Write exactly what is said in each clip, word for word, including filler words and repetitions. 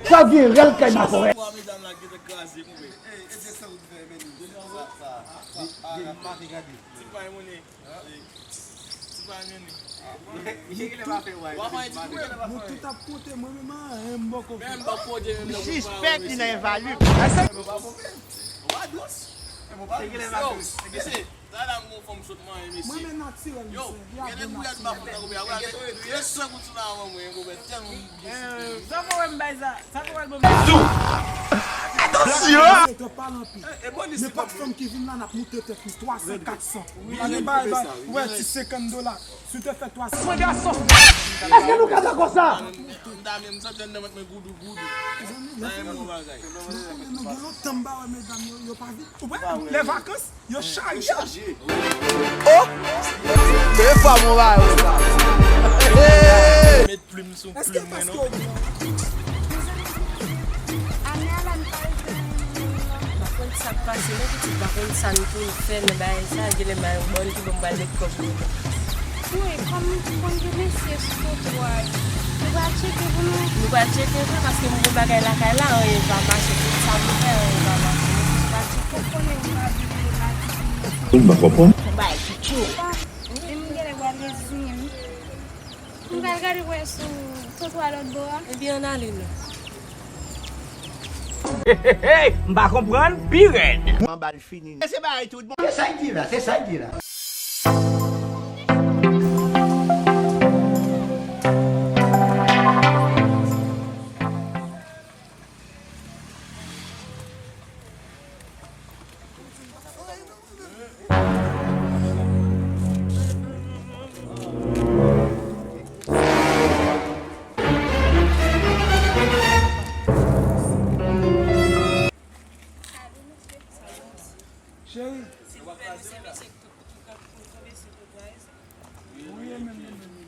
Sa gen rèl kay Makorèl. Nou tout ap konte, mwen menm a, m poko fè. Sispèk li nan envalid. Sa la m gon fanm sot manyen, mesye. Mwen men natirèl, yo, mesye. Gade kouyad m ap fè nan koupè a. Gade, gade san goud sou lavan mwen, koupè tèlman m gen. Sa fè wè m bay sa. Sa fè wè m bay sa. Atansyon! Yo twòp pale anpil. Nenpòt fanm ki vin la, n ap moute tèt li. Twa san, kat san. Gade bay, bay. Ou wè, ti senkant dola. Si w te fè twa san. Mwen gason. Èske nou ka dakò sa? M ta menm santi anndan vant mwen goudou goudou. Sa e bon bagay. Nou konnen nou gen lontan m pa wè medam yo, yo pa vin. Ou wè, lè vakans, yo chaje. Oh! E pa bon bagay sa. Hey! Met plim sou plim mwen non. Ane a la m pa jwenn. M pa konn sa k pase non pitit, m pa konn sa m pou m fè nan bagay sa, genlè m al bòn ki bò m pral met kòb mwen. Wi, kòm m konn gen mesye sou twotwa a, nou pral tcheke pou nou? Nou pral tcheke vre, paske m gen bagay lakay la, anyen pa mache, tout sa m fè, anyen pa mache. Nou pral tcheke. Ou konnen m pa vin nan lavi pou m. M pa konprann. Bay, tchou. E m genlè pral reziye m. M pral gade wè sou twotwa lòt bò a. Ebyen, ann ale non. M pa konprann, pi rèd. Mwen ba l fini. Se bagay tout bon. Se sa y di la, se sa y di la. Cheri. Wi, men, men, men, men.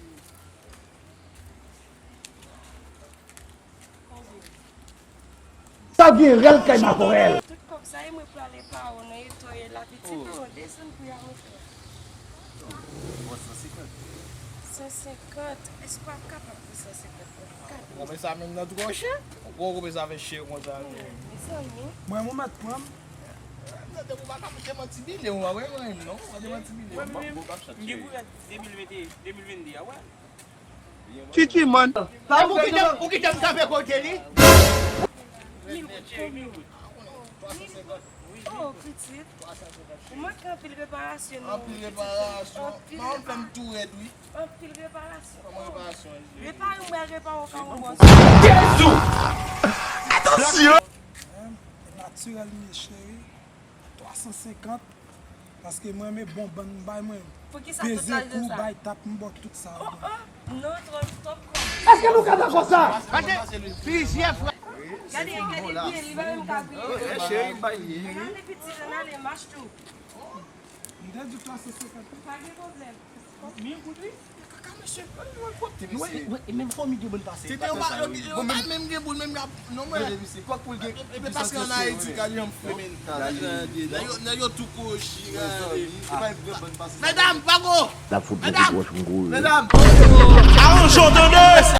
Sa gen rèl kay Makorèl. Tout kòb sa e mwen pral epa w nan eto ye la pitit non, desann pou y a montre. San senkant. San senkant. Èske w ap kapab pou san senkant? Ou konprann sa menm nan twò chè? Ou konprann sa fè chè konsa? Mezanmi. Mwen, mwen mèt pran m. Depi w pa ka demanti bile, ou pa wè mwen menm non. Ou pa demanti bile. Mwen menm, m gen pou fè de mil venn, de mil venn de a, wè. Titi, man. Pa ou kite, ou kite m kanpe kote li. Mil goud, cheri, mil goud. Oh, pitit. Ou manke anpil reparasyon, non. Anpil reparasyon. Anpil reparasyon. Anpil reparasyon. Kòman reparasyon? Repare, m pral repare w ka yon bòs. Jezi! Atansyon! Natirèl, cheri. Twa san senkant. Paske mwen renmen bon bann, m bay mwen. Poukisa tout lajè sa? Peze kou, bay tap, m ba w tout sa. Oh, oh, non, twò, twòp kòb. Èske nou ka dakò sa? Paske plizyè fwa. Gade, gade byen, li pa menm ka priye. Cheri, m bay li. Ann ale pitit, ann ale, mach tou. M te di twa san senkant. Pa gen pwoblèm. Mil goud wi. Kaka mesye, gade nou al kote mesye. E menm fanmi gen bon pase. Se te yo pa, yo pa menm gen boul, menm y ap, non mwen. Gade mesye, kwak pou l gen. E paske ann Ayiti, gade jan m fremen. Nèg yo, nèg yo tou kochi, gade. Medam, pa go! N ap fout bon kout wòch m kouri. Medam! Aranj ou tande!